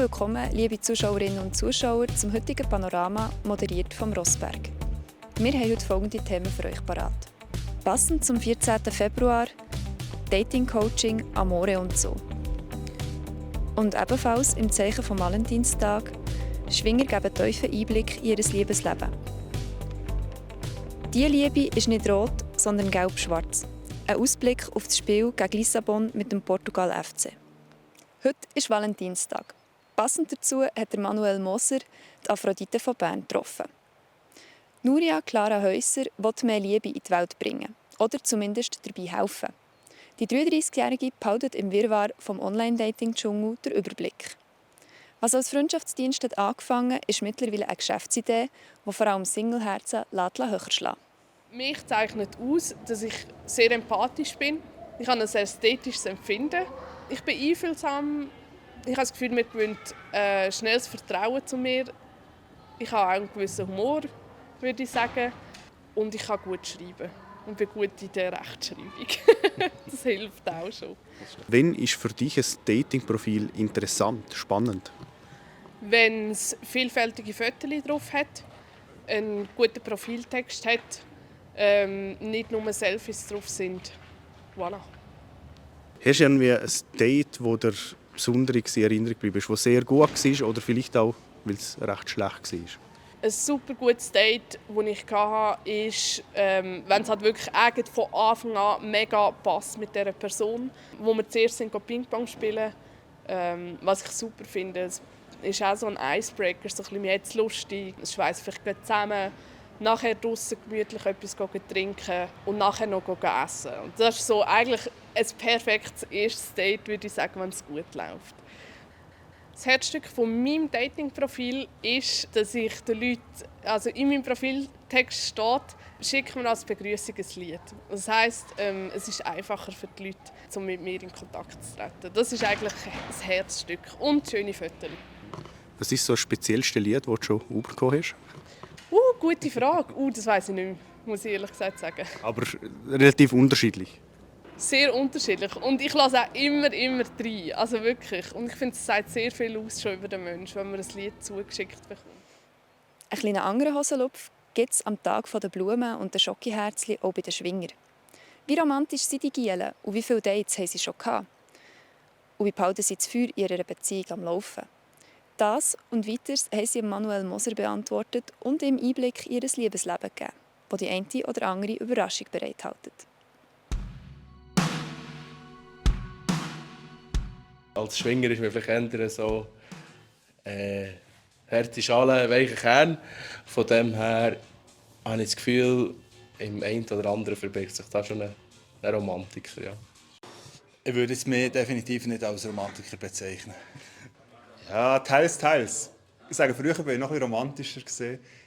willkommen, liebe Zuschauerinnen und Zuschauer, zum heutigen Panorama, moderiert vom Rossberg. Wir haben heute folgende Themen für euch parat. Passend zum 14. Februar Dating-Coaching, Amore und so. Und ebenfalls im Zeichen vom Valentinstag Schwinger geben tiefen Einblick in ihr Liebesleben. Diese Liebe ist nicht rot, sondern gelb-schwarz. Ein Ausblick auf das Spiel gegen Lissabon mit dem Portugal FC. Heute ist Valentinstag. Passend dazu hat Manuel Moser die Aphrodite von Bern getroffen. Nuria Clara Häuser will mehr Liebe in die Welt bringen. Oder zumindest dabei helfen. Die 33-Jährige behält im Wirrwarr vom Online-Dating-Dschungel den Überblick. Was als Freundschaftsdienst hat angefangen, ist mittlerweile eine Geschäftsidee, die vor allem Singleherzen höher schlägt. Mich zeichnet aus, dass ich sehr empathisch bin. Ich habe ein sehr ästhetisches Empfinden. Ich bin einfühlsam. Ich habe das Gefühl, mir gewinnt schnelles Vertrauen zu mir. Ich habe auch einen gewissen Humor, würde ich sagen. Und ich kann gut schreiben. Und bin gut in der Rechtschreibung. Das hilft auch schon. Wann ist für dich ein Dating-Profil interessant, spannend? Wenn es vielfältige Fotos drauf hat, einen guten Profiltext hat, nicht nur Selfies drauf sind. Voilà. Hast du irgendwie ein Date, das dir besonders in Erinnerung geblieben ist, das sehr gut war oder vielleicht auch, weil es recht schlecht war? Ein super gutes Date, das ich hatte, ist, wenn es halt wirklich von Anfang an mega passt mit dieser Person, wo wir zuerst Ping-Pong spielen. Was ich super finde, es ist auch so ein Icebreaker, so ein bisschen jetzt lustig, es schweißt vielleicht zusammen, nachher draussen gemütlich etwas trinken und nachher noch essen. Und das ist so eigentlich ein perfektes erstes Date, würde ich sagen, wenn es gut läuft. Das Herzstück von meinem Dating-Profil ist, dass ich den Leuten, also in meinem Profiltext steht, schickt mir als Begrüßung ein Lied. Das heisst, es ist einfacher für die Leute, um mit mir in Kontakt zu treten. Das ist eigentlich das Herzstück und schöne Fotos. Was ist so das speziellste Lied, das du schon übergekommen hast? Gute Frage. Das weiss ich nicht mehr, muss ich ehrlich gesagt sagen. Aber relativ unterschiedlich. Sehr unterschiedlich. Und ich lasse auch immer rein. Also wirklich. Und ich finde, es sagt sehr viel aus schon über den Menschen, wenn man ein Lied zugeschickt bekommt. Einen kleinen anderen Hosenlupf gibt es am Tag der Blumen und der Schokiherzchen auch bei den Schwingern. Wie romantisch sind die Gielen und wie viele Dates haben sie schon gehabt? Und wie behalten sie das Feuer in ihrer Beziehung am Laufen? Das und weiteres haben sie Manuel Moser beantwortet und ihm Einblick in ihr Liebesleben gegeben, das die eine oder andere Überraschung bereithält. Als Schwinger ist man vielleicht eher so harte Schale, weicher Kern. Von dem her habe ich das Gefühl, im einen oder anderen verbirgt sich da schon ein Romantiker. Ja. Ich würde mich definitiv nicht als Romantiker bezeichnen. Ja, teils, teils. Ich sage, früher war ich noch ein bisschen romantischer.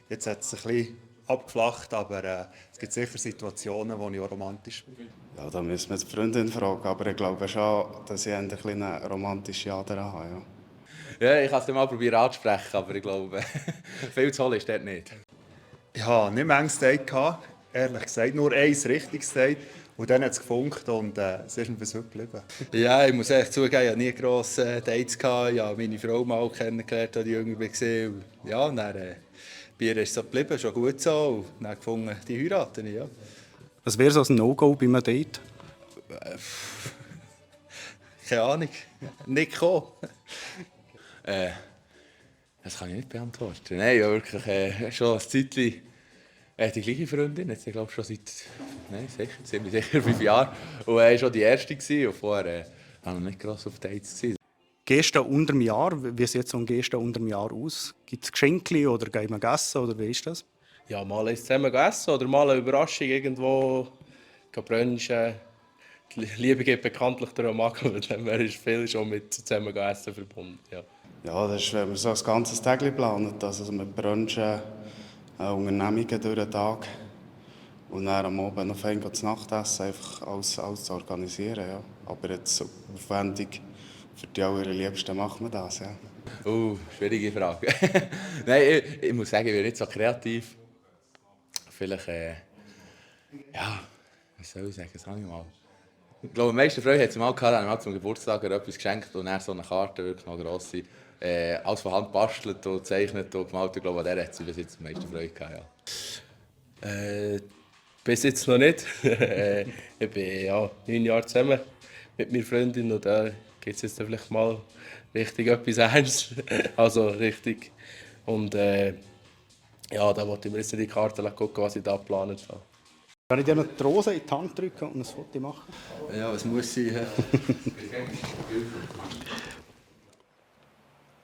Jetzt hat es ein bisschen abgeflacht, aber es gibt sicher Situationen, wo ich auch romantisch bin. Ja, da müssen wir die Freundin fragen, aber ich glaube schon, dass ich ein bisschen eine romantische Ader habe. Ja, ich kann es mal probieren anzusprechen, aber ich glaube, viel zu holen ist dort nicht. Ich hatte nicht mehr ein Date, ehrlich gesagt, nur ein richtiges Date. Und dann hat es gefunkt und es ist mir bis heute geblieben. Ja, ich muss ehrlich zugeben, ich hatte nie grosse Dates. Ich habe meine Frau mal kennengelernt, als ich jünger war. Ja, und dann bei ihr ist es so geblieben, schon gut so. Und dann gefunden, die heiraten. Ja. Was wäre so ein No-Go bei einem Date? Keine Ahnung. Nicht kommen. Das kann ich nicht beantworten. Nein, ja, wirklich schon ein Zeitchen die gleiche Freundin, jetzt glaube ich schon seit ziemlich sicher 5 Jahren. Und er war schon die erste gewesen, und vorher waren wir nicht gross auf Dates gewesen. Gehst du unter dem Jahr? Wie sieht so ein Geste unter dem Jahr aus? Gibt es Geschenke oder geht man essen oder wie ist das? Ja, mal eins zusammen essen oder mal eine Überraschung irgendwo brunchen. Die Liebe geht bekanntlich der Makel, von dem her ist viel schon mit zusammen essen verbunden. Ja. Ja, das ist, wenn man so ein ganzes Tag plant, also mit Brunchen, Unternehmungen durch den Tag und dann am Abend noch fein zu Nacht essen, einfach alles zu organisieren. Ja. Aber jetzt so aufwendig für die Allerliebsten macht man das. Ja. Schwierige Frage. Nein, ich muss sagen, ich bin nicht so kreativ. Vielleicht, ja, was soll ich sagen, sag ich mal. Ich glaube, die meisten Freude hat es mal gehabt, wenn ich zum Geburtstag etwas geschenkt und dann so eine Karte, wirklich noch grosse. alles von Hand bastelt und zeichnet und gemalt. Ich glaube, an der hat sie bis jetzt am meisten Freude gehabt. Ja. Bis jetzt noch nicht. Ich bin 9 Jahre zusammen mit meiner Freundin und da geht es jetzt vielleicht mal richtig etwas Ernstes. Also richtig. Und da wollte ich mir jetzt in die Karte gucken, was ich da geplant habe. Kann ich dir noch die Rose in die Hand drücken und ein Foto machen? Ja, was muss sein?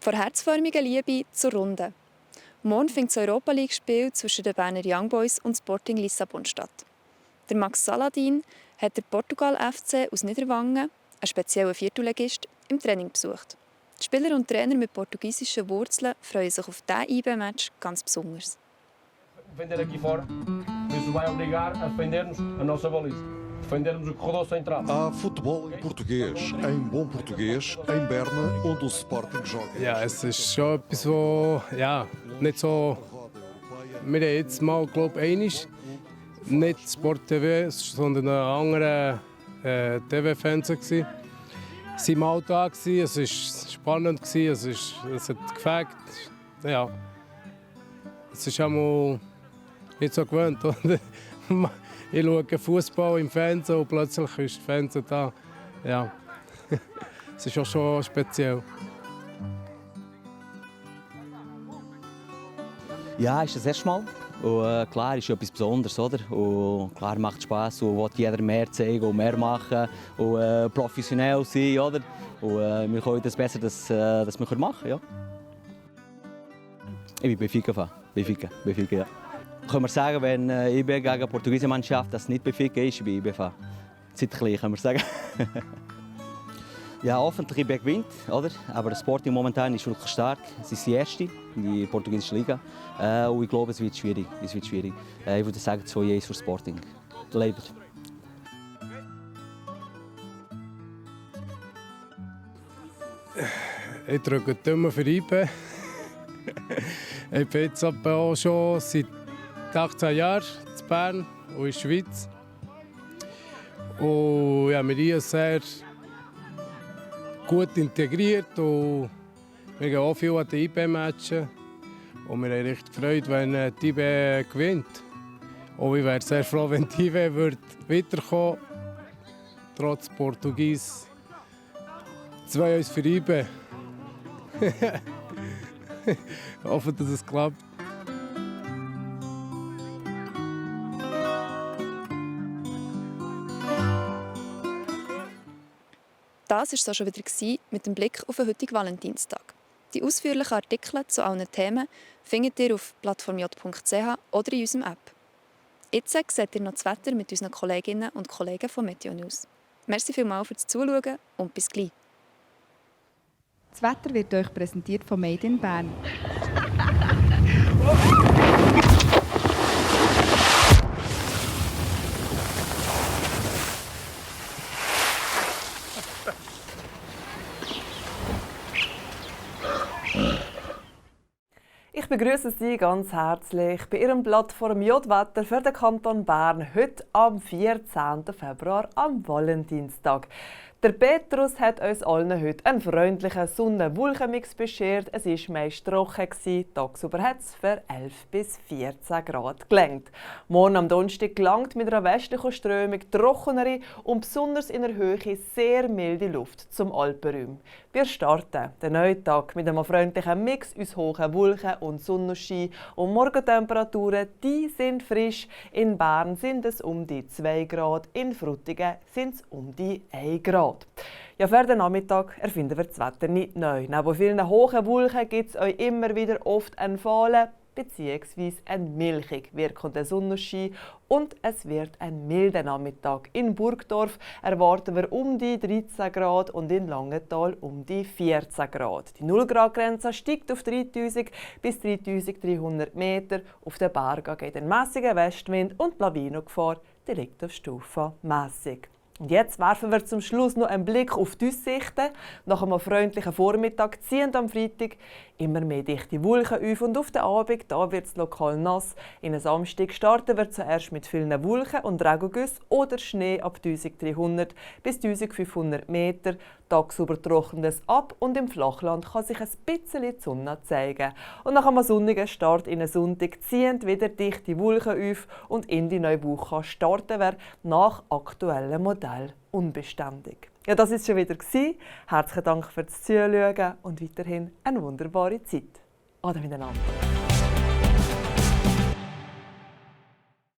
Von herzförmiger Liebe zur Runde. Morgen findet das Europa-League-Spiel zwischen den Berner Young Boys und Sporting Lissabon statt. Der Max Saladin hat den Portugal FC aus Niederwangen, einen speziellen Viertelligist, im Training besucht. Die Spieler und Trainer mit portugiesischen Wurzeln freuen sich auf diesen IB-Match ganz besonders. Defender aqui fora, isso vai obrigar a defendermos a nossa baliza. Defendermos o corredor central. Há futebol em português, em bom português, em Berna, onde o Sporting joga. Ja, es ist schon etwas, wo nicht so. Wir haben jetzt mal, glaube ich, nicht Sport TV, sondern einen anderen TV-Fernseher. Sie waren mal da, es war spannend, es hat gefällt. Ja. Es ist einmal nicht so gewöhnt. Ich schaue Fußball im Fernsehen und plötzlich ist der Fernseher da. Ja. Es ist auch schon speziell. Ja, ist das erste Mal. Und, klar, ist etwas Besonderes, oder? Und klar macht es Spass und will jeder mehr zeigen und mehr machen und professionell sein, oder? Und wir können das besser, das wir machen können, ja. Ich bin Benfica-Fan. Benfica, ja. Können wir sagen, wenn IB gegen eine portugiesische Mannschaft das nicht Benfica ist, ich bin IB-Fan. Zeitgleich, können wir sagen. Ja, hoffentlich IB gewinnt, oder? Aber das Sporting momentan ist wirklich stark. Es ist die erste in der portugiesischen Liga. Und ich glaube, es wird schwierig. Ich würde sagen 2-1 für Sporting. Leider. Ich drücke die Daumen für IB. Ich bin jetzt auch schon seit 18 Jahren in Bern und in der Schweiz. Und ja, wir sind sehr gut integriert und wir gehen auch viel an die IB-Matches. Und wir haben richtig Freude, wenn die IB gewinnt. Und ich wäre sehr froh, wenn die IB weiterkommen würde, trotz Portugies. 2-1 für IB. Ich hoffe, dass es klappt. Das war es auch schon wieder mit dem Blick auf den heutigen Valentinstag. Die ausführlichen Artikel zu allen Themen findet ihr auf plattformj.ch oder in unserer App. Jetzt seht ihr noch das Wetter mit unseren Kolleginnen und Kollegen von Meteo News. Merci vielmals fürs Zuschauen und bis gleich. Das Wetter wird euch präsentiert von Made in Bern. Ich begrüße Sie ganz herzlich bei Ihrem Plattform J-Wetter für den Kanton Bern heute am 14. Februar am Valentinstag. Der Petrus hat uns allen heute einen freundlichen Sonne-Wolkenmix beschert. Es war meist trocken, tagsüber hat es für 11 bis 14 Grad gelangt. Morgen am Donnerstag gelangt mit einer westlichen Strömung trockenere und besonders in der Höhe sehr milde Luft zum Alpenraum. Wir starten den neuen Tag mit einem freundlichen Mix aus hohen Wolken und Sonnenschein und Morgentemperaturen, die sind frisch. In Bern sind es um die 2 Grad, in Frutigen sind es um die 1 Grad. Ja, für den Nachmittag erfinden wir das Wetter nicht neu. Neben vielen hohen Wolken gibt es euch immer wieder oft einen fahlen bzw. einen milchig wirkenden Sonnenschein und es wird ein milder Nachmittag. In Burgdorf erwarten wir um die 13 Grad und in Langenthal um die 14 Grad. Die 0-Grad-Grenze steigt auf 3000 bis 3300 Meter. Auf den Bergen geht ein mäßiger Westwind und die Lawinengefahr liegt auf Stufe mäßig. Und jetzt werfen wir zum Schluss noch einen Blick auf die Aussichten. Nach einem freundlichen Vormittag ziehen am Freitag immer mehr dichte Wolken auf und auf den Abend da wird es lokal nass. In den Samstag starten wir zuerst mit vielen Wolken und Regengüssen oder Schnee ab 1300 bis 1500 Meter. Tagsüber trocknet es ab und im Flachland kann sich ein bisschen die Sonne zeigen. Und nach einem sonnigen Start in den Sonntag ziehen wieder dichte Wolken auf und in die neue Woche starten wir nach aktuellem Modell unbeständig. Ja, das war es schon wieder. Herzlichen Dank fürs Zuschauen und weiterhin eine wunderbare Zeit. Ade miteinander.